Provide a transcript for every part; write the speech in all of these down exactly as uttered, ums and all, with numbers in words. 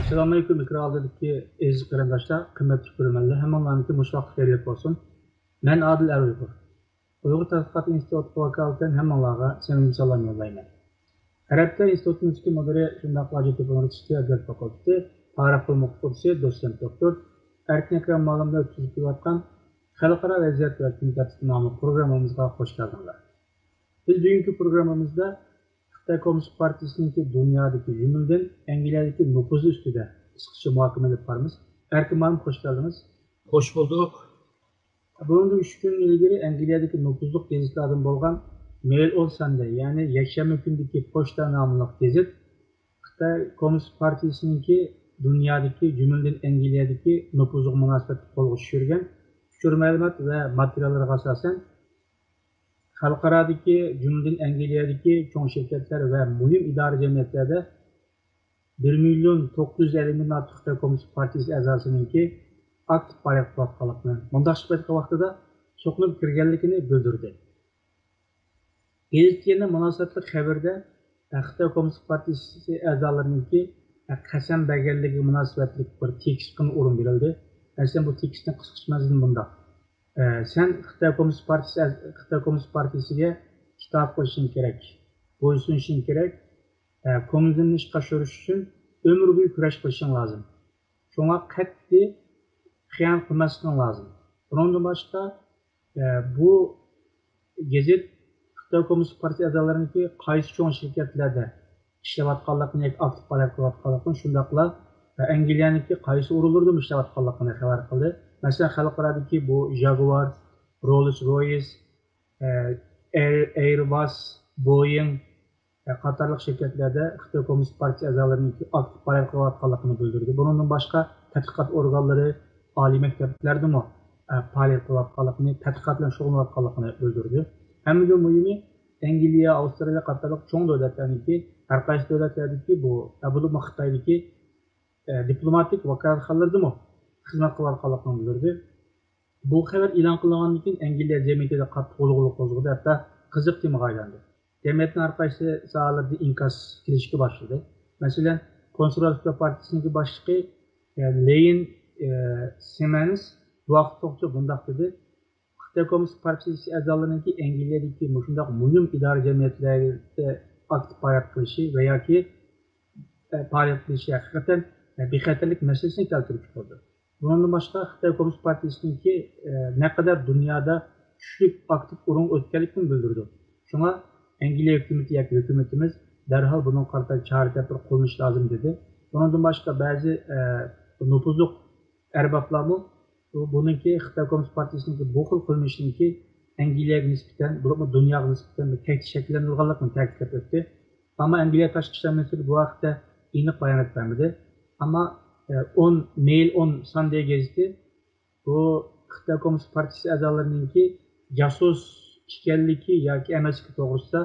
ئەسسالامۇئەلەيكۇم، ئېكران ئالدىدىكى ئەزىز قېرىنداشلار، قىممەتلىك كۆرۈرمەنلەر، ھەممىڭلارنىڭكى مۇشۇ ۋاقتى خەيرلىك بولسۇن. مەن ئادىل ئەر ئۇيغۇر. ئۇيغۇر تەتقىقات ئىنستىتۇتىغا ۋاكالىتەن ھەممىڭلارغا سەمىمىي سالام يوللايمەن. ئەرەب تىلى ئىنستىتۇتىمىزدىكى مۇدىرى، شۇنداقلا ھاجەتتىن ئۇنىۋېرسىتېتى ئەدەبىيات فاكۇلتېتى تارىخ بۆلۈمى ئوقۇتقۇچىسى، دوتسېنت دوكتور ئەركىن ئەكرەم مۇئەللىملەر ئۆتكۈزۈپ كېلىۋاتقان خەلقئارا ۋەزىيەت ۋە كۈندىلىك ھايات ناملىق پروگراممىمىزغا خوش كەلدىڭلار. بىز بۈگۈنكى پروگراممىمىزدا خىتاي كوممۇنىست پارتىيىسىنىڭكى دۇنيادىكى، جۈملىدىن ئەنگلىيەدىكى نوپۇزى ئۈستىدە قىسقىچە مۇھاكىمە ئېلىپ بارىمىز. ئەركىن مۇئەللىم، خوش كەلدىڭىز. خوش بولدۇق. بۇنىڭدىن ئۈچ كۈن ئىلگىرى ئەنگلىيەدىكى نوپۇزلۇق گېزىتلەردىن بولغان مېيل ئون ساندەي، يەنى يەكشەنبە كۈنىدىكى پوچتا ناملىق گېزىت خىتاي كوممۇنىست پارتىيىسىنىڭكى دۇنيادىكى، جۈملىدىن ئەنگلىيەدىكى نوپۇزىغا مۇناسىۋەتلىك قولغا چۈشۈرگەن ئۇچۇر مەلۇمات ۋە ماتېرىياللىرىغا ئاساسەن، خەلقئارادىكى، جۈملىدىن ئەنگلىيەدىكى چوڭ شىركەتلەر ۋە مۇھىم ئىدارە جەمئىيەتلەردە بىر مىليون توققۇز يۈز ئەللىك مىڭدىن ئارتۇق خىتاي كوممۇنىست پارتىيىسى ئەزاسىنىڭكى ئاكتىپ پائالىيەت قىلىۋاتقانلىقىنى، مۇنداق سۈپەتتىكى ۋاقتىدا سوقۇنۇپ كىرگەنلىكىنى بىلدۈردى. گېزىتكە يەنە مۇناسىۋەتلىك خەۋەردە، خىتاي كوممۇنىست پارتىيىسى ئەزالىرىنىڭكى قەسەم بەرگەنلىكىگە مۇناسىۋەتلىك بىر تېكىستكىمۇ ئورۇن بېرىلدى. مەسىلەن، بۇ تېكىستنىڭ قىسقىچە مەزمۇنى مۇنداق. ئە، سەن خىتاي كوممۇنىست پارتىيىسى، خىتاي كوممۇنىست پارتىيىسىگە ئىتائەت قىلىشىڭ كېرەك، بويسۇنۇشۇڭ كېرەك، ئە، كوممۇنىزمنى ئىشقا ئاشۇرۇش ئۈچۈن ئۆمۈر بويى كۈرەش قىلىشىڭ لازىم. شۇڭا قەتئىي خىيانەت قىلماسلىقىڭ لازىم. بۇنىڭدىن باشقا، ئە، بۇ گېزىت خىتاي كوممۇنىست پارتىيە ئەزالىرىنىڭكى قايسى چوڭ شىركەتلەردە ئىشلەۋاتقانلىقىنى ياكى ئاكتىپ پائالىيەت قىلىۋاتقانلىقىنى، شۇنداقلا ئەنگلىيەنىڭكى قايسى ئورۇنلىرىدىمۇ ئىشلەۋاتقانلىقىنى خەۋەر قىلدى. مەسىلەن، خەلقئارادىكى بۇ ژاگۇئار، روللس رويس، ئە، ئېير-، ئېيرباس، بويىڭ، ئە، قاتارلىق شىركەتلەردە خىتاي كوممۇنىست پارتىيە ئەزالىرىنىڭكى ئاكتىپ پائالىيەت قىلىۋاتقانلىقىنى بىلدۈردى. بۇنىڭدىن باشقا، تەتقىقات ئورگانلىرى، ئالىي مەكتەپلەردىمۇ، ئە، پائالىيەت قىلىۋاتقانلىقىنى، تەتقىقات بىلەن شۇغۇللىنىۋاتقانلىقىنى بىلدۈردى. ھەممىدىن مۇھىمى، ئەنگلىيە، ئاۋسترالىيە قاتارلىق چوڭ دۆلەتلەرنىڭكى، ھەر قايسى دۆلەتلەردىكى بۇ، ئە، بولۇپمۇ خىتايدىكى، ئە، دىپلوماتىك ۋاكالەتخانىلىرىدىمۇ خىزمەت قىلىۋاتقانلىقىنى بىلدۈردى. بۇ خەۋەر ئېلان قىلىنغاندىن كېيىن ئەنگلىيە جەمئىيىتىدە قاتتىق غۇلغۇلا قوزغىدى، ھەتتا قىزىق تېمىغا ئايلاندى. جەمئىيەتنىڭ ھەر قايسى ساھەلىرىدە ئىنكاس كېلىشكە باشلىدى. مەسىلەن، كونسېرۋاتىپ پارتىيىسىنىڭكى باشلىقى، ئە، لېين، ئە، سىمەنس بۇ ھەقتە توغرىسىدا بۇنداق دېدى: خىتاي كوممۇنىست پارتىيىسى ئەزالىرىنىڭكى ئەنگلىيەدىكى مۇشۇنداق مۇھىم ئىدارە جەمئىيەتلەردە ئاكتىپ پائالىيەت قىلىشى ۋە ياكى، ئە، پائالىيەت قىلىشى ھەقىقەتەن، ئە، بىخەتەرلىك مەسىلىسىنى كەلتۈرۈپ چىقىرىدۇ. بۇنىڭدىن باشقا، خىتاي كوممۇنىست پارتىيىسىنىڭكى، ئە، نەقەدەر دۇنيادا كۈچلۈك ئاكتىپ ئورۇنغا ئۆتكەنلىكىنى بىلدۈرىدۇ. شۇڭا ئەنگلىيە ھۆكۈمىتى ياكى ھۆكۈمىتىمىز دەرھال بۇنىڭغا قارىتا چارە-تەدبىر قوللىنىشى لازىم، دېدى. بۇنىڭدىن باشقا، بەزى، ئە، نوپۇزلۇق ئەربابلارمۇ بۇ، بۇنىڭكى، خىتاي كوممۇنىست پارتىيىسىنىڭكى بۇ خىل قىلمىشىنىڭكى ئەنگلىيەگە نىسبەتەن، بولۇپمۇ دۇنياغا نىسبەتەن بىر تەھدىت شەكىللەندۈرگەنلىكىنى تەكىتلەپ ئۆتتى. ئەمما ئەنگلىيە تاشقى ئىشلار مىنىستىرى بۇ ھەقتە ئېنىق بايانات بەرمىدى. ئەمما، ئە، ئون، مېيل ئون ساندەي گېزىتى بۇ خىتاي كوممۇنىست پارتىيىسى ئەزالىرىنىڭكى جاسۇس ئىكەنلىكى ياكى ئەمەسلىكى توغرىسىدا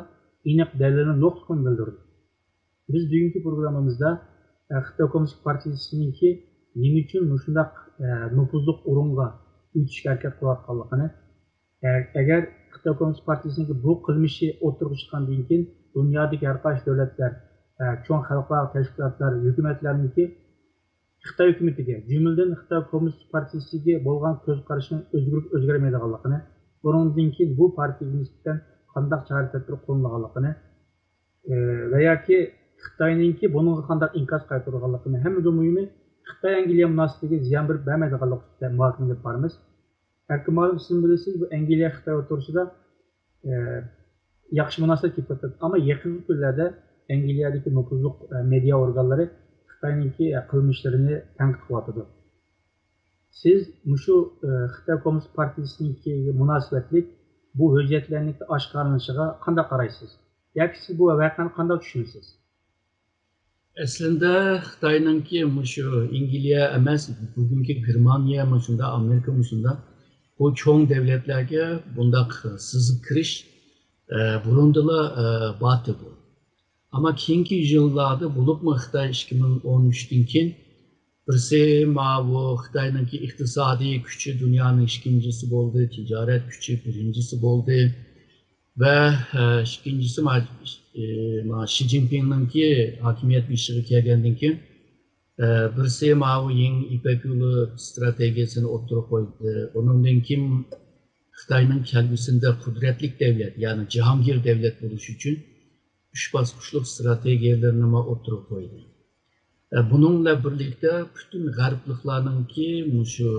ئېنىق دەلىلنى يوقلۇقىنى بىلدۈردى. بىز بۈگۈنكى پروگراممىمىزدا، ئە، خىتاي كوممۇنىست پارتىيىسىنىڭكى نېمە ئۈچۈن مۇشۇنداق، ئە، نوپۇزلۇق ئورۇنغا ئۆتۈشكە ھەرىكەت قىلىۋاتقانلىقىنى، ئە، ئەگەر خىتاي كوممۇنىست پارتىيىسىنىڭكى بۇ قىلمىشى ئوتتۇرىغا چىققاندىن كېيىن، دۇنيادىكى ھەر قايسى دۆلەتلەر، ئە، چوڭ خەلقئارا تەشكىلاتلار، ھۆكۈمەتلەرنىڭكى خىتاي ھۆكۈمىتىگە، جۈملىدىن خىتاي كوممۇنىست پارتىيىسىگە بولغان كۆز قارىشىنىڭ ئۆزگىرىپ ئۆزگەرمەيدىغانلىقىنى، بۇنىڭدىن كېيىن بۇ پارتىيىگە نىسبەتەن قانداق چارە-تەدبىر قوللىنىدىغانلىقىنى، ئى، ۋە ياكى خىتاينىڭكى بۇنىڭغا قانداق ئىنكاس قايتۇرىدىغانلىقىنى، ھەممىدىن مۇھىمى، خىتاي ئەنگلىيە مۇناسىۋىتىگە زىيان بېرىپ بەرمەيدىغانلىقى ئۈستىدە مۇھاكىمە ئېلىپ بارىمىز. ئەركىن مۇئەللىم، سىزمۇ بىلىسىز، بۇ ئەنگلىيە خىتاي ئوتتۇرىسىدا، ئى، ياخشى مۇناسىۋەت كېلىپ بېرىۋاتىدۇ. ئەمما يېقىنقى كۈنلەردە ئەنگلىيەدىكى نوپۇزلۇق، ئى، مېدىيا ئورگانلىرى خىتاينىڭكى، ئى، قىلمىشلىرىنى تەنقىد قىلىۋاتىدۇ. سىز مۇشۇ، ئى، خىتاي كوممۇنىست پارتىيىسىنىڭكى مۇناسىۋەتلىك بۇ ھۆججەتلەرنىڭكى ئاشكارىلىنىشىغا قانداق قارايسىز؟ ياكى سىز بۇ ۋەقەنى قانداق چۈشىنىسىز؟ ئەسلىندە خىتاينىڭكى مۇشۇ ئەنگلىيە ئەمەس، بۈگۈنكى گېرمانىيە مۇشۇنداق، ئامېرىكا مۇشۇنداق، بۇ چوڭ دەۋلەتلەرگە بۇنداق سىزىپ كىرىش، ئە، بۇرۇندىلا، ئە، بارتى بۇ. ئەمما كېيىنكى يىللاردا، بولۇپمۇ خىتاي ئىككى مىڭ ئون ئۈچتىن كېيىن، بىرسى ماۋۇ خىتاينىڭكى ئىقتىسادىي كۈچى دۇنيانىڭ ئىككىنچىسى بولدى، تىجارەت كۈچى بىرىنچىسى بولدى. ۋە، ئە، ئىككىنچىسى، ما-، ئى، ما-، شى جىنپىڭنىڭكى ھاكىمىيەت بېشىغا كەلگەندىن كېيىن، ئە، بىرسى ماۋۇ يېڭى يىپەك يولى ئىستراتېگىيەسىنى ئوتتۇرىغا قويدى. ئۇنىڭدىن كېيىن خىتاينىڭ كەلگۈسىدە قۇدرەتلىك دەۋلەت، يەنى جاھانگىر دەۋلەت بولۇش ئۈچۈن ئۈچ باسقۇچلۇق ئىستراتېگىيەلىرىنىمۇ ئوتتۇرىغا قويدى. ئە، بۇنىڭ بىلەن بىرلىكتە پۈتۈن غەربلىكلارنىڭكى مۇشۇ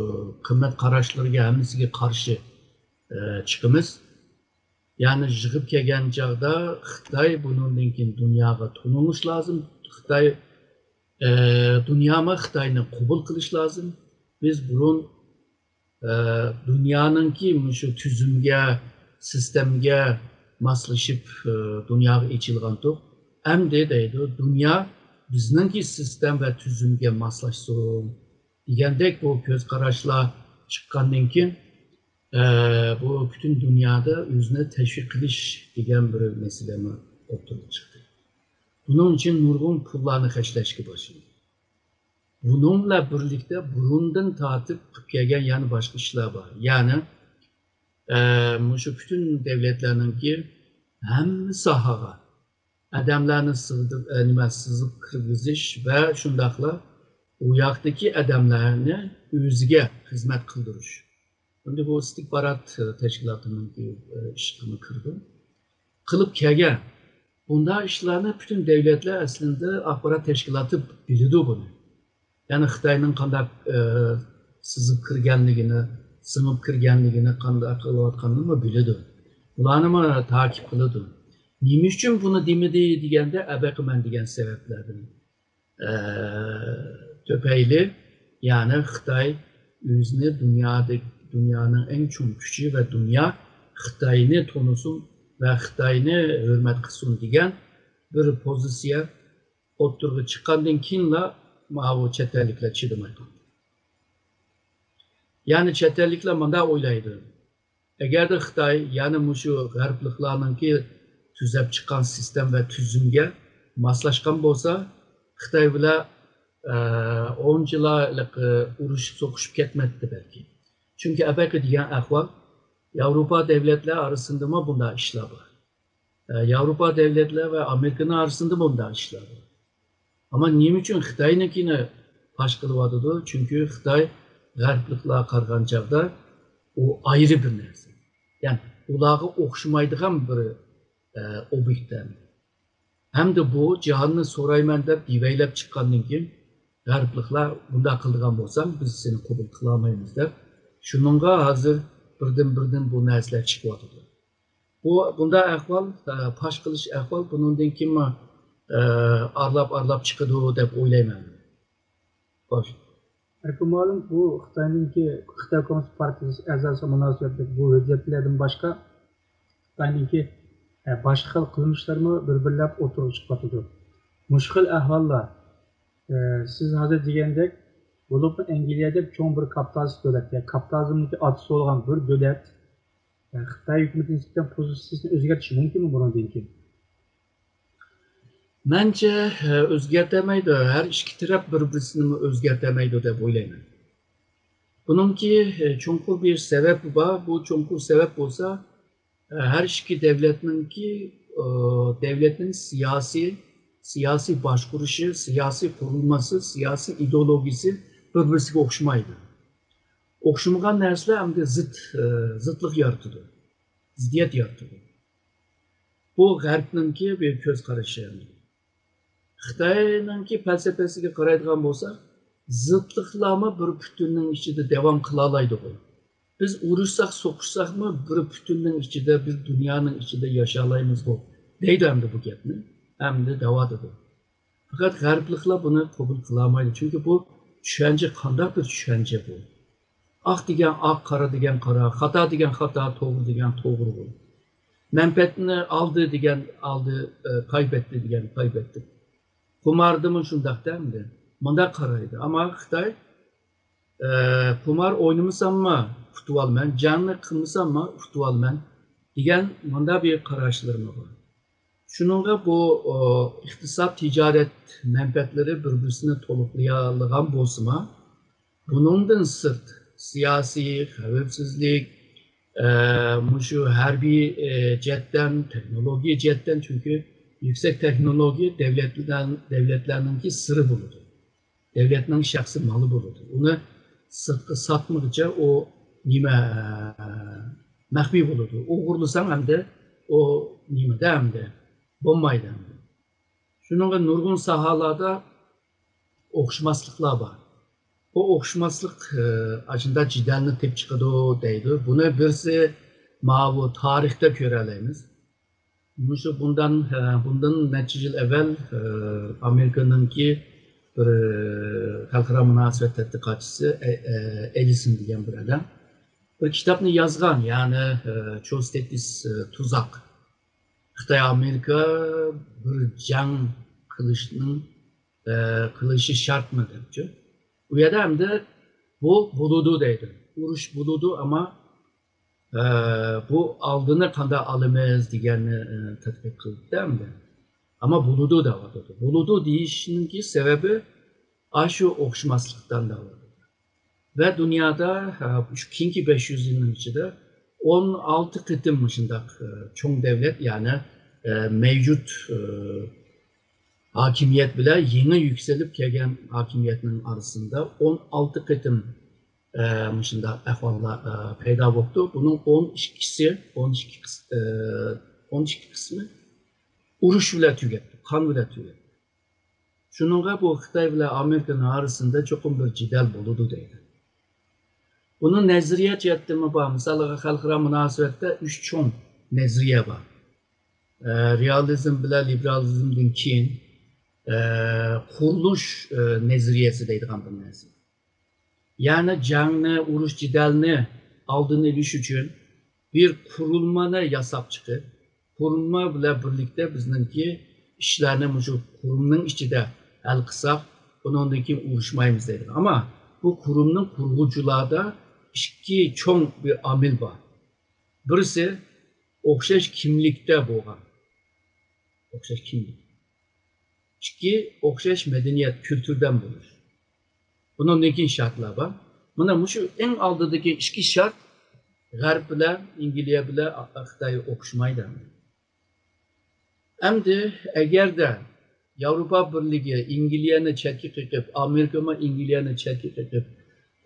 قىممەت قاراشلىرىغا ھەممىسىگە قارشى، ئە، چىقىمىز. يەنى يىغىپ كەلگەن چاغدا خىتاي بۇنىڭدىن كېيىن دۇنياغا تونۇلۇش لازىم. خىتاي، ئە، دۇنيامۇ خىتاينى قوبۇل قىلىش لازىم. بىز بۇرۇن، ئە، دۇنيانىڭكى مۇشۇ تۈزۈمگە، سىستېمىگە ماسلىشىپ، ئە، دۇنياغا ئېچىلغانتۇق. ئەمدى دەيدۇ، دۇنيا بىزنىڭكى سىستېم ۋە تۈزۈمگە ماسلاشسۇن دېگەندەك بۇ كۆز قاراشلار چىققاندىن كېيىن، ئە، بۇ پۈتۈن دۇنيادا ئۆزىنى تەشۋىق قىلىش دېگەن بىر مەسىلىمۇ ئوتتۇرىغا چىقتى. بۇنىڭ ئۈچۈن نۇرغۇن پۇللارنى خەجلەشكە باشلىدى. بۇنىڭ بىلەن بىرلىكتە بۇرۇندىن تارتىپ قىلىپ كەلگەن يەنە باشقا ئىشلار بار. يەنى، ئە، مۇشۇ پۈتۈن دەۋلەتلەرنىڭكى ھەممە ساھەگە ئادەملەرنى سىغدىرىپ، ئە، نېمە، سىزىپ كىرگۈزۈش ۋە شۇنداقلا ئۇ ياقتىكى ئادەملەرنى ئۆزىگە خىزمەت قىلدۇرۇش. ئەمدى بۇ ئىستىخبارات، ئە، تەشكىلاتىنىڭكى، ئە، ئىشىغىمۇ كىرىدۇ. قىلىپ كەلگەن بۇنداق ئىشلارنى پۈتۈن دەۋلەتلەر ئەسلىدە ئاخبارات تەشكىلاتى بىلىدۇ بۇنى. يەنى خىتاينىڭ قانداق، ئە، سىزىپ كىرگەنلىكىنى، سىڭىپ كىرگەنلىكىنى، قانداق قىلىۋاتقانلىقىنى بىلىدۇ. بۇلارنىمۇ تاقىپ قىلىدۇ. نېمە ئۈچۈن بۇنى دېمىدى دېگەندە، ئەبەقى مەن دېگەن سەۋەبلەردىن، ئە، تۈپەيلى، يەنى خىتاي ئۆزىنى دۇنيادا، دۇنيانىڭ ئەڭ چوڭ كۈچى ۋە دۇنيا خىتاينى تونۇسۇن ۋە خىتاينى ھۆرمەت قىلسۇن دېگەن بىر پوزىتسىيە ئوتتۇرىغا چىققاندىن كېيىنلا ماۋۇ چەت ئەللىكلەر چىدىماي قالدى. يەنى چەت ئەللىكلەر مۇنداق ئويلايدۇ. ئەگەردە خىتاي يەنە مۇشۇ غەربلىكلارنىڭكى تۈزەپ چىققان سىستېم ۋە تۈزۈمگە ماسلاشقان بولسا، خىتاي بىلەن، ئە، ئۇنچىلا ھېلىقى ئۇرۇشۇپ سوقۇشۇپ كەتمەيتتى بەلكى. چۈنكى ئەپەقى دېگەن ئەھۋال ياۋروپا دەۋلەتلەر ئارىسىندىمۇ بۇنداق ئىشلار بار. ئە، ياۋروپا دەۋلەتلەر ۋە ئامېرىكىنىڭ ئارىسىندىمۇ بۇنداق ئىشلار بار. ئەمما نېمە ئۈچۈن خىتاينىڭكىنى پاش قىلىۋاتىدۇ؟ چۈنكى خىتاي غەربلىكلەرگە قارىغان چاغدا ئۇ ئايرى بىر نەرسە. يەنى ئۇلارغا ئوخشىمايدىغان بىر، ئە، ئوبيېكت. ھەمدە بۇ جاھاننى سورايمەن دەپ دېۋەيلەپ چىققاندىن كېيىن، غەربلىكلەر بۇنداق قىلىدىغان بولساڭ، بىز سېنى قوبۇل قىلالمايمىز دەپ، شۇنىڭغا ھازىر بىردىن-بىردىن بۇ نەرسىلەر چىقىۋاتىدۇ. بۇ، بۇنداق ئەھۋال، ئە، پاش قىلىش ئەھۋال بۇنىڭدىن كېيىنمۇ، ئە، ئارىلاپ-ئارىلاپ چىقىدۇ دەپ ئويلايمەن. خوش. ئەركىن مۇئەللىم، بۇ خىتاينىڭكى، خىتاي كوممۇنىست پارتىيىسى ئەزاسى مۇناسىۋەتلىك بۇ ھۆججەتلەردىن باشقا، خىتاينىڭكى، ئە، باشقا خىل قىلمىشلىرىمۇ بىر-بىرلەپ ئوتتۇرىغا چىقىۋاتىدۇ. مۇشۇ خىل ئەھۋاللار، ئە، سىز ھازىر دېگەندەك، بولۇپمۇ ئەنگلىيە دەپ چوڭ بىر كاپىتالىست دۆلەت، يا كاپىتالىزمنىڭكى ئاتىسى بولغان بىر دۆلەت، ئە، خىتاي ھۆكۈمىتى نىسبەتەن پوزىتسىيىسىنى ئۆزگەرتىشى مۇمكىنمۇ بۇنىڭدىن كېيىن؟ مەنچە، ئە، ئۆزگەرتەلمەيدۇ. ھەر ئىككى تەرەپ بىر-بىرسىنىمۇ ئۆزگەرتەلمەيدۇ دەپ ئويلايمەن. بۇنىڭكى، ئە، چوڭقۇر بىر سەۋەبى بار. بۇ چوڭقۇر سەۋەب بولسا، ئە، ھەر ئىككى دەۋلەتنىڭكى، ئە، دەۋلەتنىڭ سىياسىي، سىياسىي باشقۇرۇشى، سىياسىي قۇرۇلمىسى، سىياسىي ئىدېئولوگىيىسى بىر-بىرسىگە ئوخشىمايدۇ. ئوخشىمىغان نەرسىلەر ئەمدى زىت، ئە، زىتلىق يارىتىدۇ، زىددىيەت يارىتىدۇ. بۇ غەربنىڭكى بىر كۆز قارىشى. خىتاينىڭكى پەلسەپىسىگە قارايدىغان بولساق، زىتلىقلارمۇ بىر پۈتۈننىڭ ئىچىدە داۋام قىلالايدىغۇ. بىز ئۇرۇشساق، سوقۇشساقمۇ بىر پۈتۈننىڭ ئىچىدە، بىر دۇنيانىڭ ئىچىدە ياشالايمىزغۇ، دەيدۇ ئەمدى بۇ گەپنى. ئەمدى دەۋاتىدۇ. پەقەت غەربلىكلەر بۇنى قوبۇل قىلالمايدۇ. چۈنكى بۇ چۈشەنچە قانداق بىر چۈشەنچە بۇ؟ ئاق دېگەن ئاق، قارا دېگەن قارا، خاتا دېگەن خاتا، توغرا دېگەن توغرا بۇ. مەنپەئەتنى ئالدى دېگەن ئالدى، ئە، كايبەتتى دېگەن كايبەتتى. قۇماردىمۇ شۇنداق-دە ئەمدى. مۇنداق قارايدۇ. ئەمما خىتاي، ئە، قۇمار ئوينىمىساممۇ ئۇتۇۋالىمەن، جەڭنى قىلمىساممۇ ئۇتۇۋالىمەن دېگەن مۇنداق بىر قاراشلىرىمۇ بار. شۇنىڭغا بۇ، ئو، ئىقتىساد، تىجارەت مەنپەئەتلىرى بىر-بىرسىنى تولۇقلىيالىغان بولسىمۇ، بۇنىڭدىن سىرت سىياسىي، خەۋپسىزلىك، ئە، مۇشۇ ھەربىي، ئە، جەھەتتىن، تېخنولوگىيە جەھەتتىن، چۈنكى يۈكسەك تېخنولوگىيە دەۋلەتلەر-، دەۋلەتلەرنىڭكى سىرى بولىدۇ. دۆلەتنىڭ شەخسىي مالى بولىدۇ. ئۇنى سىرتقا ساتمىغۇچە ئۇ نېمە، مەخپىي بولىدۇ. ئوغرىلىساڭ ئەمدى ئۇ نېمىدە ئەمدى بولمايدۇ ئەمدى. شۇنىڭغا نۇرغۇن ساھەلەردە ئوخشىماسلىقلار بار. بۇ ئوخشىماسلىق، ئە، ئاشۇنداق جېدەلنى تېپ چىقىدۇ دەيدۇ. بۇنى بىرسى ماۋۇ تارىختا كۆرەلەيمىز. مۇشۇ بۇندان، ئە، بۇندىن نەچچە يىل ئەۋۋەل، ئە، ئامېرىكىنىڭكى بىر، ئە، خەلقئارا مۇناسىۋەت تەتقىقاتچىسى، ئە، ئە، ئېلىسون دېگەن بىر ئادەم بىر كىتابنى يازغان، يەنى، ئە، چوز تېتىس، ئە، تۇزاق. خىتاي ئامېرىكا بىر جەڭ قىلىشنىڭ، ئە، قىلىشى شەرتمۇ دەپچۇ. ئۇ يەردە ئەمدى بۇ بولىدۇ دەيدۇ. ئۇرۇش بولىدۇ، ئەمما، ئە، بۇ ئالدىنى قانداق ئالىمىز دېگەننى، ئە، تەتقىق قىلدى ئەمدى. ئەمما بولىدۇ دەۋاتىدۇ. بولىدۇ دېيىشنىڭكى سەۋەبى ئاشۇ ئوخشىماسلىقتىن دەۋاتىدۇ. ۋە دۇنيادا، ئە، شۇ كېيىنكى بەش يۈز يىلنىڭ ئىچىدە ئون ئالتە قېتىم مۇشۇنداق، ئە، چوڭ دەۋلەت، يەنى، ئە، مەۋجۇت، ئە، ھاكىمىيەت بىلەن يېڭى يۈكسىلىپ كەلگەن ھاكىمىيەتنىڭ ئارىسىدا ئون ئالتە قېتىم، ئە، مۇشۇنداق ئەھۋاللار، ئە، پەيدا بوپتۇ. بۇنىڭ ئون ئىككىسى، ئون ئىككى قىس-، ئە، ئون ئىككى قىسمى ئۇرۇش بىلەن تۈگەپتۇ، قان بىلەن تۈگەپتۇ. شۇنىڭغا بۇ خىتاي بىلەن ئامېرىكىنىڭ ئارىسىدا چوقۇم بىر جېدەل بولىدۇ دەيدۇ. بۇنىڭ نەزەرىيە جەھەتتىنمۇ بار. مىسالىغا، خەلقئارا مۇناسىۋەتتە ئۈچ چوڭ نەزەرىيە بار. ئە، رېئالىزم بىلەن لىبېرالىزمدىن كېيىن، ئە، قۇرۇلۇش، ئە، نەزەرىيەسى دەيدىغان بىر نەرسە. يەنى جەڭنى، ئۇرۇش جېدەلنى ئالدىنى ئېلىش ئۈچۈن بىر قۇرۇلمىنى ياساپ چىقىپ، قۇرۇلما بىلەن بىرلىكتە بىزنىڭكى ئىشلارنى مۇشۇ قۇرۇمنىڭ ئىچىدە ھەل قىلساق، ئۇنىڭدىن كېيىن ئۇرۇشمايمىز دەيدۇ. ئەمما بۇ قۇرۇمنىڭ قۇرغۇچىلاردا ئىككى چوڭ بىر ئامىل بار. بىرسى ئوخشاش كىملىكتە بولغان، ئوخشاش كىملىك. ئىككى، ئوخشاش مەدەنىيەت، كۈلتۈردىن بولۇش. بۇنىڭدىن كېيىن شەرتلەر بار. مانا مۇشۇ ئەڭ ئالدىدىكى ئىككى شەرت غەرب بىلەن، ئەنگلىيە بىلەن، ئا-، خىتاي ئوخشىمايدۇ. ئەمدى ئەگەردە ياۋروپا بىرلىكى ئەنگلىيەنى چەتكە قېقىپ، ئامېرىكىمۇ ئەنگلىيەنى چەتكە قېقىپ،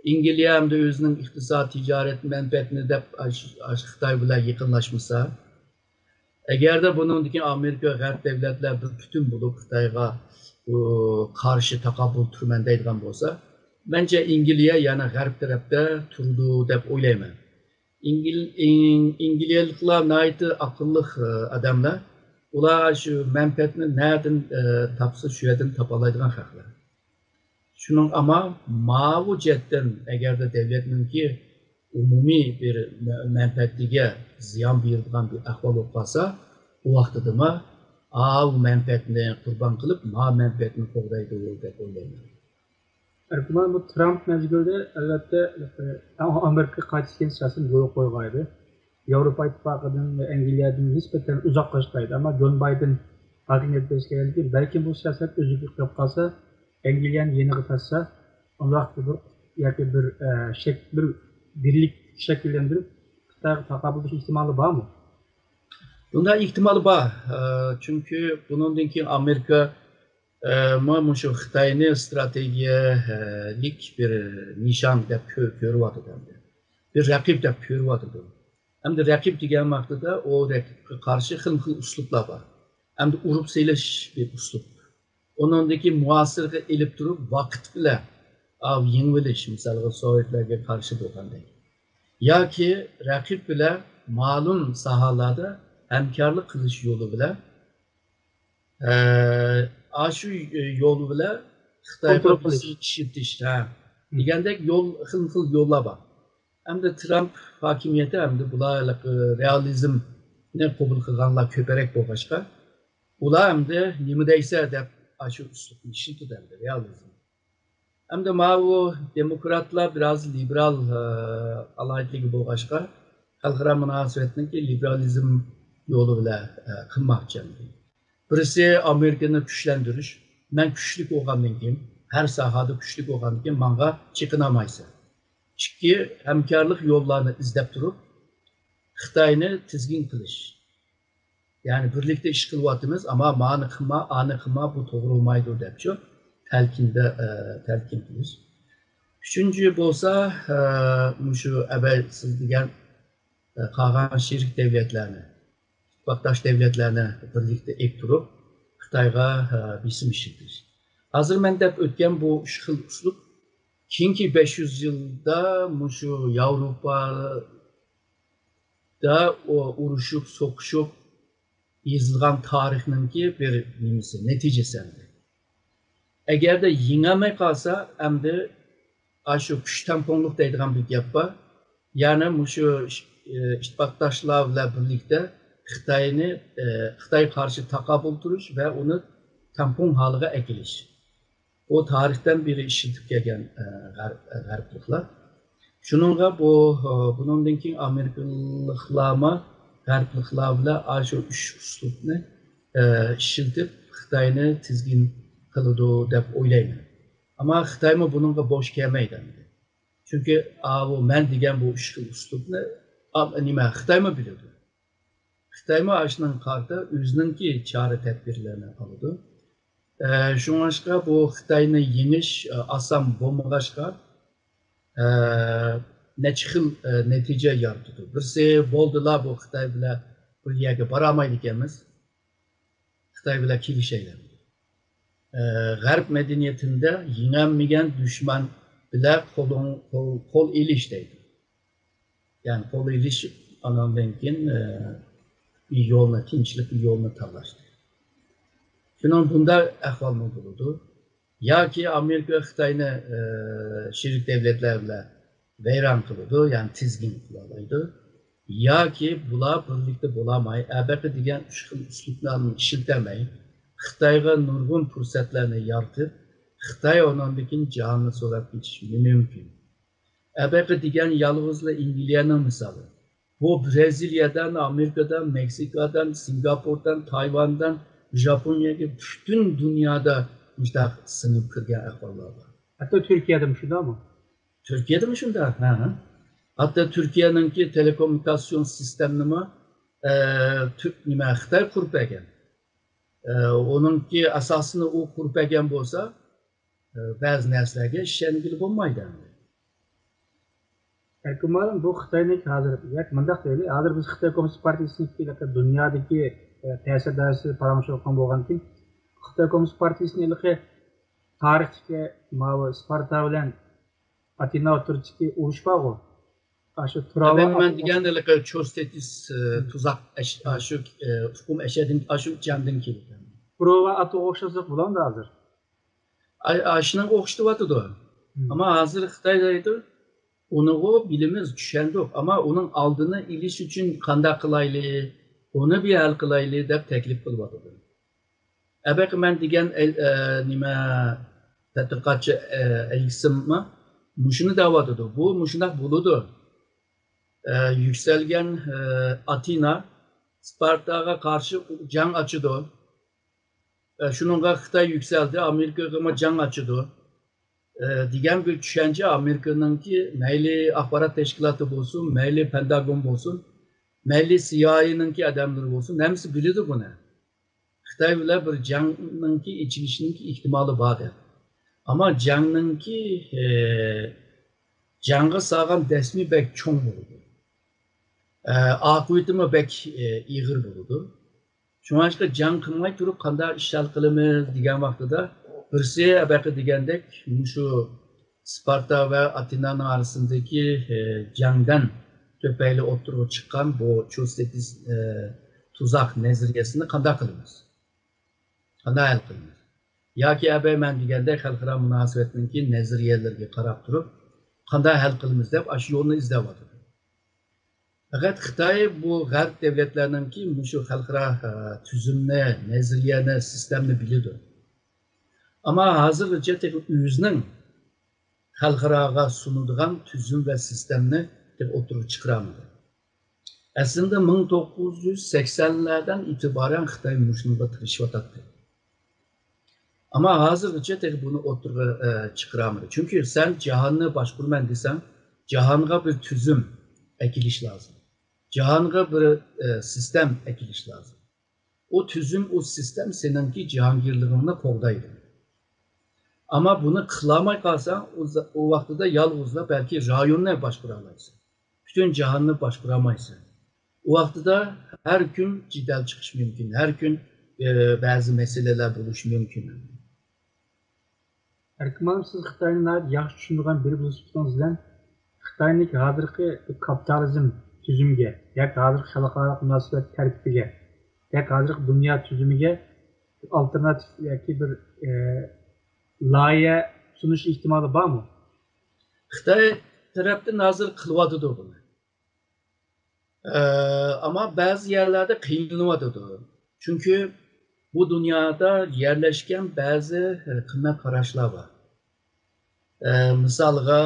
ئەنگلىيە ئەمدى ئۆزىنىڭ ئىقتىساد، تىجارەت مەنپەئەتىنى دەپ، ئاش-، ئاش-، خىتاي بىلەن يېقىنلاشمىسا، ئەگەردە بۇنىڭدىن كېيىن ئامېرىكا، غەرب دۆلەتلەر بىر پۈتۈن بولۇپ خىتايغا، ئۇ، قارشى تاقابىل تۇرىمەن دەيدىغان بولسا، مەنچە ئەنگلىيە يەنە غەرب تەرەپتە تۇرىدۇ دەپ ئويلايمەن. ئىنگل-، ئىن-، ئىنگلىيەلىكلار ناھايىتى ئەقىللىق، ئە، ئادەملەر. ئۇلار شۇ مەنپەئەتنى نەدىن، ئە، تاپسا، شۇ يەردىن تاپالايدىغان خەقلەر. شۇنىڭ ئەمما ماۋۇ جەھەتتىن ئەگەردە دۆلەتنىڭكى ئومۇمىي بىر مە-، مەنپەئەتىگە زىيان بېرىدىغان بىر ئەھۋال بولۇپ قالسا، ئۇ ۋاقتىدىمۇ ئاۋۇ مەنپەئەتنى قۇربان قىلىپ، ما مەنپەئەتنى قوغدايدۇ دەپ ئويلايمەن. ئەركىمان، بۇ ترامپ مەزگىلىدە، ئەلۋەتتە، ئەڭ ئامېرىكىغا قارشى كەلگەن سىياسەتنى يولغا قويغان ئىدى. ياۋروپا ئىتتىپاقىدىن ۋە ئەنگلىيەدىن نىسبەتەن ئۇزاقلاشقان ئىدى. ئەمما جون بايدېن ھاكىمىيەتكە كەلگەندىن كېيىن، بەلكىم بۇ سىياسەت ئۆزىگە قېلىپ قالسا، ئەنگلىيەنى يېنىغا تارتسا، ئۇنداق بىر، ياكى بىر، ئە، شەك-، بىر بىرلىك شەكىللەندۈرۈپ، خىتايغا تاقابىل تۇرۇش ئېھتىمالى بارمۇ؟ بۇنداق ئېھتىمال بار. ئە، چۈنكى بۇنىڭدىن كېيىن ئامېرىكا، ئە، ما-، مۇشۇ خىتاينى ستراتېگىيەلىك بىر نىشان دەپ كۆ-، كۆرۈۋاتىدۇ ئەمدى. بىر رەقىب دەپ كۆرۈۋاتىدۇ. ئەمدى رەقىب دېگەن ۋاقتىدا ئۇ رەقىبكە قارشى خىلمۇ خىل ئۇسلۇبلار بار. ئەمدى ئۇرۇپ سېلىش بىر ئۇسلۇب. ئۇنىڭدىن كېيىن مۇھاسىرىگە ئېلىپ تۇرۇپ، ۋاقىت بىلەن ئاۋۇ يېڭىۋېلىش، مىسالغا، سوۋېتلارغا قارشى بولغاندەك. ياكى رەقىب بىلەن مەلۇم ساھەلەردە ھەمكارلىق قىلىش يولى بىلەن، ئە، ئاشۇ يول بىلەن خىتايغا كونترول قىلىش. بىزنى ئىشلىتىش، ھە، مم. دېگەندەك يول، خىلمۇ خىل يوللار بار. ئەمدى ترامپ ھاكىمىيىتى ئەمدى بۇلار ھېلىقى رېئالىزمنى قوبۇل قىلغانلار كۆپرەك بولغاچقا، ئۇلار ئەمدى نېمە دەيسە دەپ ئاشۇ ئۇسلۇبنى ئىشلىتىدۇ ئەمدى رېئالىزم. ئەمدى ماۋۇ دېموكراتلار بىراز لىبېرال، ئە، ئالاھىدىلىكى بولغاچقا، خەلقئارا مۇناسىۋەتنىڭكى لىبېرالىزم يولى بىلەن، ئە، قىلماقچى ئەمدى. بىرسى ئامېرىكىنى كۈچلەندۈرۈش. مەن كۈچلۈك بولغاندىن كېيىن، ھەر ساھەدە كۈچلۈك بولغاندىن كېيىن ماڭا چېقىنالمايسەن. ئىككى، ھەمكارلىق يوللارنى ئىزدەپ تۇرۇپ، خىتاينى تىزگىن قىلىش. يەنى بىرلىكتە ئىش قىلىۋاتىمىز، ئەمما مانى قىلما، ئانى قىلما، بۇ توغرا بولمايدۇ دەپچۇ. تەلكىندە، ئە، تەلكىن قىلىش. ئۈچىنچى بولسا، ئە، مۇشۇ ئەبەي سىز دېگەن، ئە، قالغان شېرىك دەۋلەتلەرنى، ئىتتىپاقداش دەۋلەتلەرنى بىرلىكتە ئېلىپ تۇرۇپ، خىتايغا، ئە، بېسىم ئىشلىتىش. ھازىر مەن دەپ ئۆتكەن بۇ ئۈچ خىل ئۇسلۇب كېيىنكى بەش يۈز يىلدا مۇشۇ ياۋروپادا ئۇ-، ئۇرۇشۇپ، سوقۇشۇپ يېزىلغان تارىخنىڭكى بىر نېمىسى، نەتىجىسى ئەمدى. ئەگەردە يېڭەلمەي قالسا، ئەمدى ئاشۇ كۈچ تەڭپۇڭلۇق دەيدىغان بىر گەپ بار. يەنى مۇشۇ ئىش-، ئىتتىپاقداشلار بىلەن بىرلىكتە خىتاينى، ئە، خىتايغا قارشى تاقابىل تۇرۇش ۋە ئۇنى تەڭپۇڭ ھالىغا ئەكېلىش. ئۇ تارىختىن بېرى ئىشلىتىپ كەلگەن، ئە، غەرب-، غەربلىكلەر. شۇنىڭغا بۇ، ئە، بۇنىڭدىن كېيىن ئامېرىكىلىقلارمۇ غەربلىكلەر بىلەن ئاشۇ ئۈچ ئۇسلۇبنى، ئە، ئىشلىتىپ خىتاينى تىزگىن قىلىدۇ دەپ ئويلايمەن. ئەمما خىتايمۇ بۇنىڭغا بوش كەلمەيدۇ ئەمدى. چۈنكى ئاۋۇ مەن دېگەن بۇ ئۈچ خىل ئۇسلۇبنى ئا-، نېمە، خىتايمۇ بىلىدۇ. خىتايمۇ ئاشۇنىڭغا قارىتا ئۆزىنىڭكى چارە تەدبىرلەرنى ئالىدۇ. ئە، شۇڭلاشقا بۇ خىتاينى يېڭىش، ئە، ئاسان بولمىغاچقا، ئە، نەچچە خىل، ئە، نەتىجە يارىتىدۇ. بىرسى، بولدىلا، بۇ خىتاي بىلەن بىر يەرگە بارالمايدىكەنمىز. خىتاي بىلەن كېلىشەيلى. ئە، غەرب مەدەنىيىتىندە يېڭەلمىگەن دۈشمەن بىلەن قولۇڭ-، قول، قول ئېلىش دەيدۇ. يەنى قول ئېلىشىپ، ئاناندىن كېيىن، ئە، بىر يولنى، تىنچلىق بىر يولنى تاللاش. شۇنىڭ بۇنداق ئەھۋالمۇ بولىدۇ. ياكى ئامېرىكا خىتاينى، ئە، شېرىك دەۋلەتلەر بىلەن ۋەيران قىلىدۇ، يەنى تىزگىن قىلالايدۇ. ياكى بۇلار بىرلىكتە بولالماي، ئەبەقە دېگەن ئۈچ خىل ئۇسلۇبنى ئىشلىتەلمەي، خىتايغا نۇرغۇن پۇرسەتلەرنى يارىتىپ، خىتاي ئۇنىڭدىن كېيىن جاھاننى سوراپ كېتىشى مۇمكىن. ئەبەقە دېگەن يالغۇزلا ئەنگلىيەنىڭ مىسالى. بۇ برازىلىيەدىن، ئامېرىكىدىن، مېكسىكادىن، سىنگاپوردىن، تايۋاندىن، ژاپونىيەگە پۈتۈن دۇنيادا مۇشۇنداق سىڭىپ كىرگەن ئەھۋاللار بار. ھەتتا تۈركىيەدىمۇ شۇنداقمۇ؟ تۈركىيەدىمۇ شۇنداق، ھە. ھەتتا تۈركىيەنىڭكى تېلېكوممۇنىكاتسىيون سىستېمىنىمۇ، ئە، تۈ-، نېمە، خىتاي قۇرۇپ بەرگەن. ئە، ئۇنىڭكى ئاساسىنى ئۇ قۇرۇپ بەرگەن بولسا، ئە، بەزى نەرسىلەرگە ئىشەنگىلى بولمايدۇ ئەمدى. ئەركىن مۇئەللىم، بۇ خىتاينىڭكى ھازىر، ياكى مۇنداق دەيلى، ھازىر بىز خىتاي كوممۇنىست پارتىيىسىنىڭكى دۇنيادىكى، ئە، تەسىر دائىرىسىدە پاراڭلىشىۋاتقان بولغاندىكىن، خىتاي كوممۇنىست پارتىيىسىنىڭ ھېلىقى تارىختىكى ماۋۇ سپارتا بىلەن ئاتېنا ئوتتۇرىسىدىكى ئۇرۇش بارغۇ، ئاشۇ تۇراۋا ئەمەن مەن دېگەن ھېلىقى چوستېتىس، ئە، تۇزاق ئەش-، ئاشۇ، ئە، ئۇقۇم ئەشەدىن، ئاشۇ جەڭدىن كېلىپ. تۇراۋا ئاتوغا ئوخشاشلىق بولامدۇ ھازىر؟ ئا-، ئاشۇنىڭغا ئوخشىتىۋاتىدۇ. مم. ئەمما ھازىر خىتاي دەيدۇ، ئۇنىغۇ بىلىمىز، چۈشەندۇق. ئەمما ئۇنىڭ ئالدىنى ئېلىش ئۈچۈن قانداق قىلايلى؟ ئۇنى بىر ھەل قىلايلى دەپ تەكلىپ قىلىۋاتىدۇ. ئەبەقى مەن دېگەن ئەل-، ئە، نېمە، تەتقىقاتچى، ئە، ئەلىكسىممۇ مۇشۇنى دەۋاتىدۇ. بۇ مۇشۇنداق بولىدۇ. ئە، يۈكسەلگەن، ئە، ئاتېنا سپارتاغا قارشى جەڭ ئاچىدۇ. ئە، شۇنىڭغا خىتاي يۈكسەلدى، ئامېرىكىغىمۇ جەڭ ئاچىدۇ، ئە، دېگەن بىر چۈشەنچە ئامېرىكىنىڭكى مەيلى ئاخبارات تەشكىلاتى بولسۇن، مەيلى پېنتاگون بولسۇن، مەيلى سىئايئېنىڭكى ئادەملىرى بولسۇن، ھەممىسى بىلىدۇ بۇنى. خىتاي بىلەن بىر جەڭنىڭكى ئېچىلىشىنىڭكى ئېھتىمالى بار دەپ. ئەمما جەڭنىڭكى، ئە، جەڭگە سالغان دەسمى بەك چوڭ بولىدۇ. ئە، ئاقىۋىتىمۇ بەك، ئە، ئېغىر بولىدۇ. شۇڭلاشقا جەڭ قىلماي تۇرۇپ قانداق ئىش ھەل قىلىمىز دېگەن ۋاقتىدا، بىرسى ئەبەقە دېگەندەك مۇشۇ سپارتا ۋە ئاتېنانىڭ ئارىسىندىكى، ئە، جەڭدىن تۈپەيلى ئوتتۇرىغا چىققان بۇ چوستېتىس، ئە، تۇزاق نەزەرىيەسىنى قانداق قىلىمىز؟ قانداق ھەل قىلىمىز؟ ياكى ئەبەي مەن دېگەندەك خەلقئارا مۇناسىۋەتنىڭكى نەزەرىيەلىرىگە قاراپ تۇرۇپ، قانداق ھەل قىلىمىز دەپ ئاشۇ يولنى ئىزدەۋاتىدۇ. پەقەت خىتاي بۇ غەرب دۆلەتلەرنىڭكى مۇشۇ خەلقئارا، ئە، تۈزۈمنى، نەزەرىيەنى، سىستېمىنى بىلىدۇ. ئەمما ھازىرغىچە تېخى ئۆزىنىڭ خەلقئاراغا سۇنىدىغان تۈزۈم ۋە سىستېمىنى تېخى ئوتتۇرىغا چىقىرالمىدى. ئەسلىدە مىڭ توققۇز يۈز سەكسەنلەردىن ئېتىبارەن خىتاي مۇشۇنىڭغا تىرىشىۋاتاتتى. ئەمما ھازىرغىچە تېخى بۇنى ئوتتۇرىغا، ئە، چىقىرالمىدى. چۈنكى سەن جاھاننى باشقۇرىمەن دېسەڭ، جاھانغا بىر تۈزۈم ئەكېلىش لازىم. جاھانغا بىر، ئە، سىستېم ئەكېلىش لازىم. ئۇ تۈزۈم، ئۇ سىستېم سېنىڭكى جاھانگىرلىقىڭنى قوغدايدۇ. ئەمما بۇنى قىلالماي قالساڭ، ئۇ ۋاقتىدا يالغۇزلا بەلكى رايوننى باشقۇرالايسەن. پۈتۈن جاھاننى باشقۇرالمايسەن. ئۇ ۋاقتىدا ھەر كۈن جېدەل چىقىشى مۇمكىن، ھەر كۈن بەزى مەسىلىلەر بولۇشى مۇمكىن. ئەركىن مۇئەللىم، سىز خىتاينى ناھايىتى ياخشى چۈشىنىدىغان بىرى بولۇپ چىقتىڭىز بىلەن، خىتاينىڭكى ھازىرقى كاپىتالىزم تۈزۈمىگە ياكى ھازىرقى خەلقئارالىق مۇناسىۋەت تەرتىپىگە ياكى ھازىرقى دۇنيا تۈزۈمىگە ئالتېرناتىپ ياكى بىر لايىھە سۇنۇش ئېھتىمالى بارمۇ؟ خىتاي تەرەپتىن ھازىر قىلىۋاتىدۇ بۇنى. ئەمما بەزى يەرلەردە قىينىلىۋاتىدۇ. چۈنكى بۇ دۇنيادا يەرلەشكەن بەزى قىممەت قاراشلار بار. مىسالغا،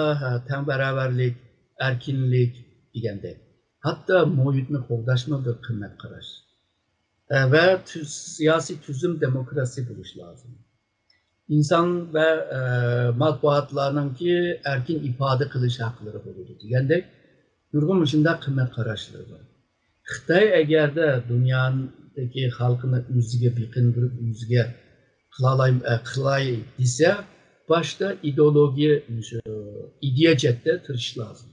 تەڭ باراۋەرلىك، ئەركىنلىك دېگەندەك. ھەتتا مۇھىتنى قوغداشمۇ بىر قىممەت قاراش. ۋە سىياسىي تۈزۈم دېموكراتىيە بولۇشى لازىم. ئىنسان ۋە مەتبۇئاتلارنىڭكى ئەركىن ئىپادە قىلىش ھەقلىرى بولىدۇ دېگەندەك نۇرغۇن مۇشۇنداق قىممەت قاراشلىرى بار. خىتاي ئەگەردە دۇنيادىكى خەلقىنى ئۆزىگە بېقىندۇرۇپ، ئۆزىگە قىلالاي، قىلاي دېسە، باشتا ئىدېئولوگىيە، ئىدىيە جەھەتتە تىرىشىش لازىم.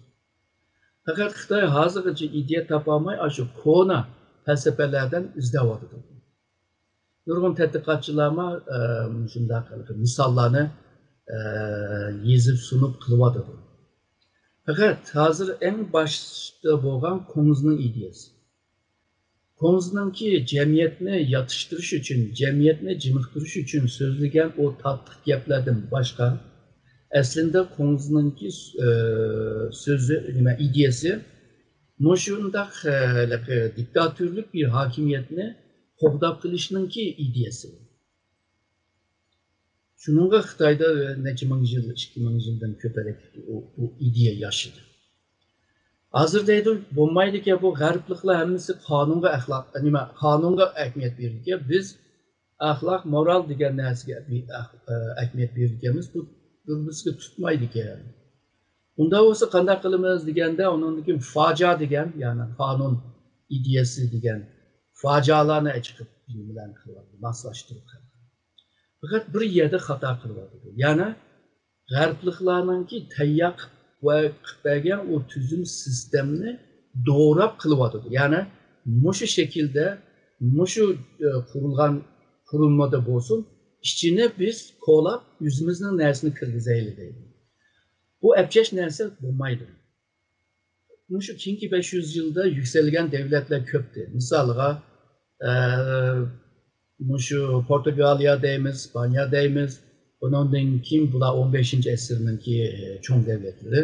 پەقەت خىتاي ھازىرغىچە ئىدىيە تاپالماي، ئاشۇ كونا پەلسەپىلەردىن ئىزدەۋاتىدۇ. نۇرغۇن تەتقىقاتچىلارمۇ مۇشۇنداق مىساللارنى يېزىپ سۇنۇپ قىلىۋاتىدۇ. پەقەت ھازىر ئەڭ باشتا بولغان كۇڭزىنىڭ ئىدىيەسى. كۇڭزىنىڭكى جەمئىيەتنى ياتىشتۇرۇش ئۈچۈن، جەمئىيەتنى جىمىقتۇرۇش ئۈچۈن سۆزلىگەن ئۇ تاتلىق گەپلەردىن باشقا، ئەسلىندە كۇڭزىنىڭكى سۆزى، نېمە، ئىدىيەسى مۇشۇنداق دىكتاتورلۇق بىر ھاكىمىيەتنى قوغداپ قېلىشنىڭكى ئىدىيەسى. شۇنىڭغا خىتايدا نەچچە مىڭ يىل، ئىككى مىڭ يىلدىن كۆپرەك ئۇ، ئۇ ئىدىيە ياشىدى. ھازىر دەيدۇ، بولمايدىكەن، بۇ غەربلىكلەر ھەممىسى قانۇنغا ئەخلاق، نېمە، قانۇنغا ئەھمىيەت بېرىدىكەن، بىز ئەخلاق، مورال دېگەن نەرسىگە بى-، ئەخ-، ئە، ئەھمىيەت بېرىدىكەنمىز، بۇ بىر-بىرسىگە تۇتمايدىكەن. ئۇنداق بولسا قانداق قىلىمىز دېگەندە، ئۇنىڭدىن كېيىن فاجا دېگەن، يەنى قانۇن ئىدىيەسى دېگەن فاجالارنى چىقىپ، نېمىلەرنى قىلىۋاتىدۇ، ماسلاشتۇرۇپ. پەقەت بىر يەردە خاتا قىلىۋاتىدۇ. يەنى غەربلىكلارنىڭكى تەييار قىلىپ بەرگەن ئۇ تۈزۈم سىستېمىنى دوراپ قىلىۋاتىدۇ. يەنى مۇشۇ شەكىلدە، مۇشۇ، ئە، قۇرۇلغان قۇرۇلمىدا بولسۇن، ئىچىنى بىز كولاپ، ئۆزىمىزنىڭ نەرسىنى كىرگۈزەيلى دەيدۇ. بۇ ئەپچەش نەرسە بولمايدۇ. مۇشۇ كېيىنكى بەش يۈز يىلدا يۈكسەلگەن دەۋلەتلەر كۆپتى. مىسالغا، ئە، مۇشۇ پورتۇگالىيە دەيمىز، ئىسپانىيە دەيمىز. ئۇنىڭدىن كېيىن بۇلار ئون بەشىنچى ئەسىرنىڭكى، ئە، چوڭ دەۋلەتلىرى.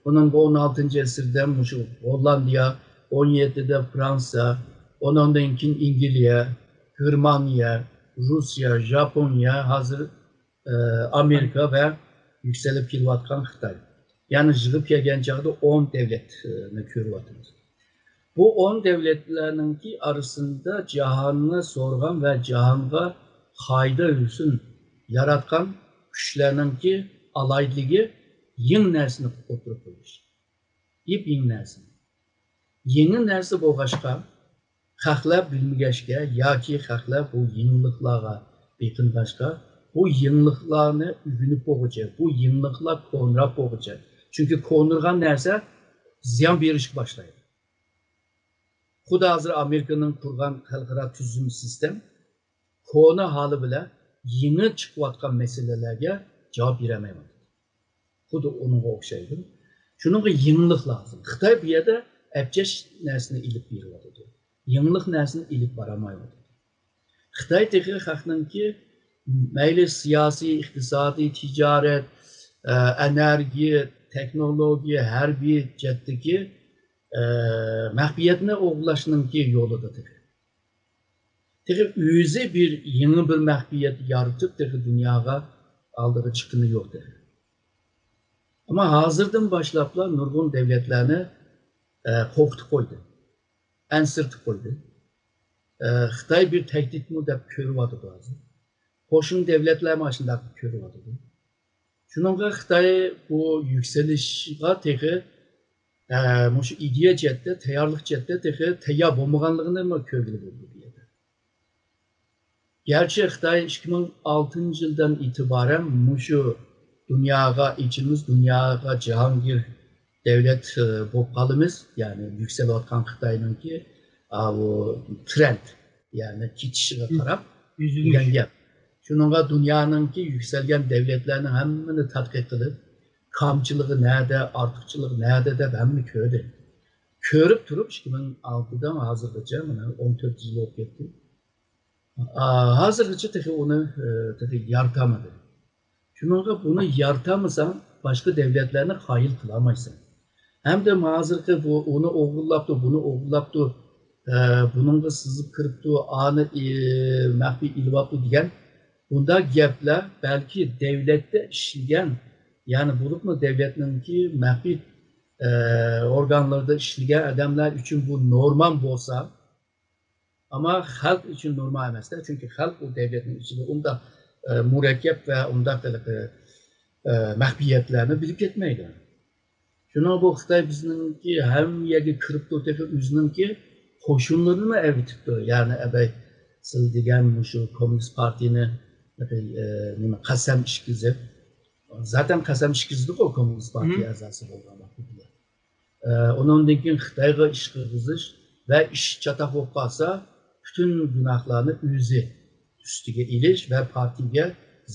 ئۇنىڭ ئون ئالتىنچى ئەسىردە مۇشۇ گوللاندىيە، ئون يەتتىدە فرانسىيە، ئۇنىڭدىن كېيىن ئەنگلىيە، گېرمانىيە، روسىيە، ژاپونىيە، ھازىر ئامېرىكا ۋە يۈكسىلىپ كېلىۋاتقان خىتاي. يەنى يىغىپ كەلگەن چاغدا ئون دەۋلەتنى كۆرۈۋاتىمىز. بۇ ئون دەۋلەتلەرنىڭكى ئارىسىدا جاھاننى سورىغان ۋە جاھانغا قائىدە ھۆسن ياراتقان كۈچلەرنىڭكى ئالاھىدىلىكى يېڭى نەرسىنى ئوتتۇرىغا قويۇش. يېپيېڭى نەرسە. يېڭى نەرسە بولغاچقا، خەقلەر بىلمىگەچكە ياكى خەقلەر بۇ يېڭىلىقلارغا بېقىنغاچقا، بۇ يېڭىلىقلارنى ئۆگىنىپ بولغۇچە، بۇ يېڭىلىقلار كونىراپ بولغۇچە، چۈنكى كونىرىغان نەرسە زىيان بېرىشكە باشلايدۇ. خۇددى ھازىر ئامېرىكىنىڭ قۇرغان خەلقئارا تۈزۈم سىستېم كونا ھالى بىلەن يېڭى چىقىۋاتقان مەسىلىلەرگە جاۋاب بېرەلمەيۋاتىدۇ. خۇددى ئۇنىڭغا ئوخشايدۇ. شۇنىڭغا يېڭىلىق لازىم. خىتاي بۇ يەردە ئەپچەش نەرسىنى ئېلىپ بېرىۋاتىدۇ. يېڭىلىق نەرسىنى ئېلىپ بارالمايۋاتىدۇ. خىتاي تېخى خەقنىڭكى مەيلى سىياسىي، ئىقتىسادىي، تىجارەت، ئە، ئېنېرگىيە، تېخنولوگىيە، ھەربىي جەھەتتىكى، ئە، مەخپىيەتنى ئوغرىلاشنىڭكى يولىدا تېخى. تېخى ئۆزى بىر يېڭى بىر مەخپىيەت يارىتىپ، تېخى دۇنياغا ئالدىغا چىققىنى يوق تېخى. ئەمما ھازىردىن باشلاپلا نۇرغۇن دەۋلەتلەرنى، ئە، قورقۇتۇپ قويدى، ئەنسىرىتىپ قويدى. ئە، خىتاي بىر تەھدىتمۇ دەپ كۆرۈۋاتىدۇ ھازىر. قوشنا دەۋلەتلەرمۇ ئاشۇنداق كۆرۈۋاتىدۇ. شۇنىڭغا خىتاي بۇ يۈكسىلىشىغا تېخى، ئە، مۇشۇ ئىدىيە جەھەتتە، تەييارلىق جەھەتتە تېخى تەييار بولمىغانلىقىنىمۇ كۆرگىلى بولىدۇ بۇ يەردە. گەرچە خىتاي ئىككى مىڭ ئالتىنچى يىلدىن ئېتىبارەن مۇشۇ دۇنياغا ئېچىلىمىز، دۇنياغا جاھانگىر دەۋلەت، ئى، بولۇپ قالىمىز، يەنى يۈكسىلىۋاتقان خىتاينىڭكى، ئاۋۇ ترەند، يەنى كېتىشىگە قاراپ دېگەن گەپ. شۇنىڭغا دۇنيانىڭكى يۈكسەلگەن دەۋلەتلەرنىڭ ھەممىنى تەتقىق قىلىپ، كامچىلىقى نەدە، ئارتۇقچىلىقى نەدە دەپ ھەممىنى كۆردى. كۆرۈپ تۇرۇپ، ئىككى مىڭ ئالتىدىن ھازىرغىچە مانا ئون تۆت يىل بولۇپ كەتتى. ئا، ھازىرغىچە تېخى ئۇنى، ئى، تېخى يارىتالمىدى. شۇنىڭغا بۇنى يارىتالمىساڭ، باشقا دەۋلەتلەرنى قايىل قىلالمايسەن. ھەمدە ھازىرقى بۇ، ئۇنى ئوغرىلاپتۇ، بۇنى ئوغرىلاپتۇ، ئە، بۇنىڭغا سىزىپ كىرىپتۇ، ئانى، ئى، مەخپىي ئېلىۋاپتۇ دېگەن بۇنداق گەپلەر بەلكى دەۋلەتتە ئىشلىگەن، يەنى بولۇپمۇ دەۋلەتنىڭكى مەخپىي، ئە، ئورگانلىرىدا ئىشلىگەن ئادەملەر ئۈچۈن بۇ نورمال بولسا، ئەمما خەلق ئۈچۈن نورمال ئەمەس-دە، چۈنكى خەلق ئۇ دەۋلەتنىڭ ئىچىدە ئۇنداق، ئە، مۇرەككەپ ۋە ئۇنداق ھېلىقى، ئە، مەخپىيەتلەرنى بىلىپ كەتمەيدۇ. شۇنىڭ بۇ خىتاي بىزنىڭكى ھەممە يەرگە كىرىپتۇ، تېخى ئۆزىنىڭكى قوشۇنلىرىنىمۇ ئەۋېتىپتۇ. يەنى ئەبەي سىل دېگەن مۇشۇ كوممۇنىست پارتىيىنى، ئە، نېمە، قەسەم ئىچكۈزۈپ، زاتەن قەسەم ئىچكۈزدىغۇ كوممۇنىست پارتىيە ئەزاسى بولغان ۋاقتىدا. ئە، ئۇنىڭدىن كېيىن خىتايغا ئىش قىلغۇزۇش ۋە ئىش چاتاق بولۇپ قالسا، پۈتۈن گۇناھلارنى ئۆزى ئۈستىگە ئېلىش ۋە پارتىيىگە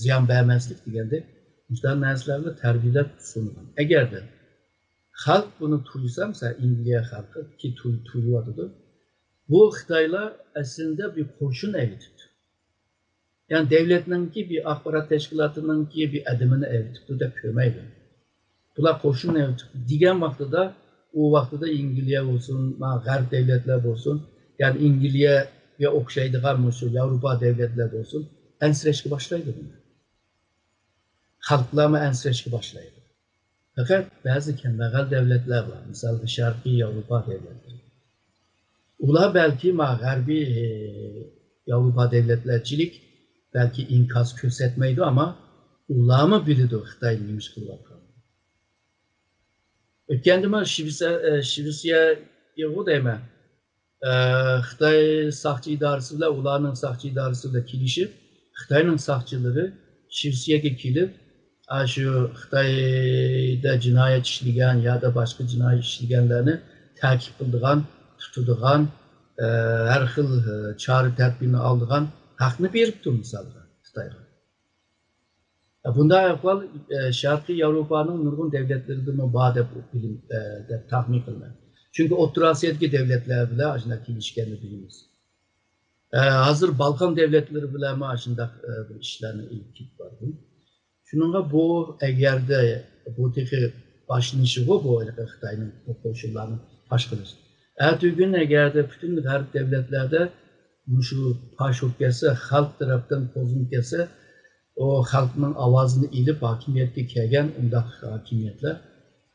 زىيان بەرمەسلىك دېگەندەك مۇشۇنداق نەرسىلەرنى تەربىيەلەپ سۇنغان. ئەگەردە خەلق بۇنى تۇيسا، مىسال، ئىنگلىيە خەلقى كى تۇي-، تۇيۇۋاتىدۇ. بۇ خىتايلار ئەسلىدە بىر قوشۇن ئەۋېتىپتۇ. يەنى دەۋلەتنىڭكى بىر ئاخبارات تەشكىلاتىنىڭكى بىر ئادىمىنى ئەۋېتىپتۇ دەپ كۆرمەيدۇ. بۇلار قوشۇن ئەۋېتىپتۇ دېگەن ۋاقتىدا، ئۇ ۋاقتىدا ئىنگلىيە بولسۇن، ما غەرب دەۋلەتلەر بولسۇن، يەنى ئىنگلىيەگە ئوخشايدىغان مۇشۇ ياۋروپا دەۋلەتلەر بولسۇن، ئەنسىرەشكە باشلايدۇ بۇنى. خەلقلەرمۇ ئەنسىرەشكە باشلايدۇ. پەقەت بەزى كەمبەغەل دەۋلەتلەر بار، مىسالغا شەرقىي ياۋروپا دەۋلەتلىرى. ئۇلار بەلكى ما غەربىي، ئى، ياۋروپا دەۋلەتلەرچىلىك بەلكى ئىنكاس كۆرسەتمەيدۇ، ئەمما ئۇلارمۇ بىلىدۇ خىتاي نېمە ئىش قىلىۋاتقانلىقىنى. ئۆتكەندىمۇ شىۋېتسىيە، ئى، شىۋېتسىيەگىغۇ دەيمەن، ئە، خىتاي ساقچى ئىدارىسى بىلەن ئۇلارنىڭ ساقچى ئىدارىسى بىلەن كېلىشىپ، خىتاينىڭ ساقچىلىرى شىۋېتسىيەگە كېلىپ، ئاشۇ خىتايدا جىنايەت ئىشلىگەن يادا باشقا جىنايەت ئىشلىگەنلەرنى تەقىب قىلىدىغان، تۇتىدىغان، ئە، ھەر خىل، ئە، چارە تەدبىرنى ئالىدىغان ھەقنى بېرىپتۇ، مىسالغا، خىتايغا. بۇنداق ئەھۋال، ئە، شەرقىي ياۋروپانىڭ نۇرغۇن دەۋلەتلىرىدىمۇ بار دەپ بىلىم-، ئە، دەپ تەخمىن قىلىمەن. چۈنكى ئوتتۇرا ئاسىيادىكى دەۋلەتلەر بىلەن ئاشۇنداق كېلىشكەننى بىلىمىز. ئە، ھازىر بالقان دەۋلەتلىرى بىلەنمۇ ئاشۇنداق، ئە، بىر ئىشلارنى ئېلىپ كېلىپ باردىم. شۇنىڭغا بۇ، ئەگەردە بۇ تېخى باشلىنىشىغۇ، بۇ ھېلىقى خىتاينىڭ بۇ قوشۇنلارنى پاش قىلىش. ئەتىگۈن ئەگەردە پۈتۈن غەرب دەۋلەتلەردە مۇشۇ پاش بولۇپ كەتسە، خەلق تەرەپتىن قوزغىلىپ كەتسە، ئۇ خەلقنىڭ ئاۋازىنى ئېلىپ ھاكىمىيەتكە كەلگەن ئۇنداق ھاكىمىيەتلەر،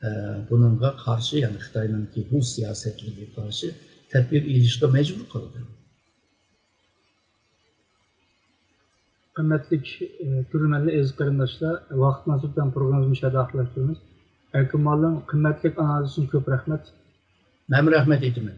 ئە، بۇنىڭغا قارشى، يەنى خىتاينىڭكى بۇ سىياسەتلىرىگە قارشى تەدبىر ئېلىشقا مەجبۇر قالىدۇ. قىممەتلىك، ئە، كۆرۈرمەنلەر، ئەزىز قېرىنداشلار، ۋاقىت مۇناسىۋىتى بىلەن پروگراممىمىزنى مۇشۇ يەردە ئاخىرلاشتۇرىمىز. ئەركىن مۇئەللىم، قىممەتلىك ئانالىزىڭىز ئۈچۈن كۆپ رەھمەت. مەنمۇ رەھمەت ئېيتىمەن.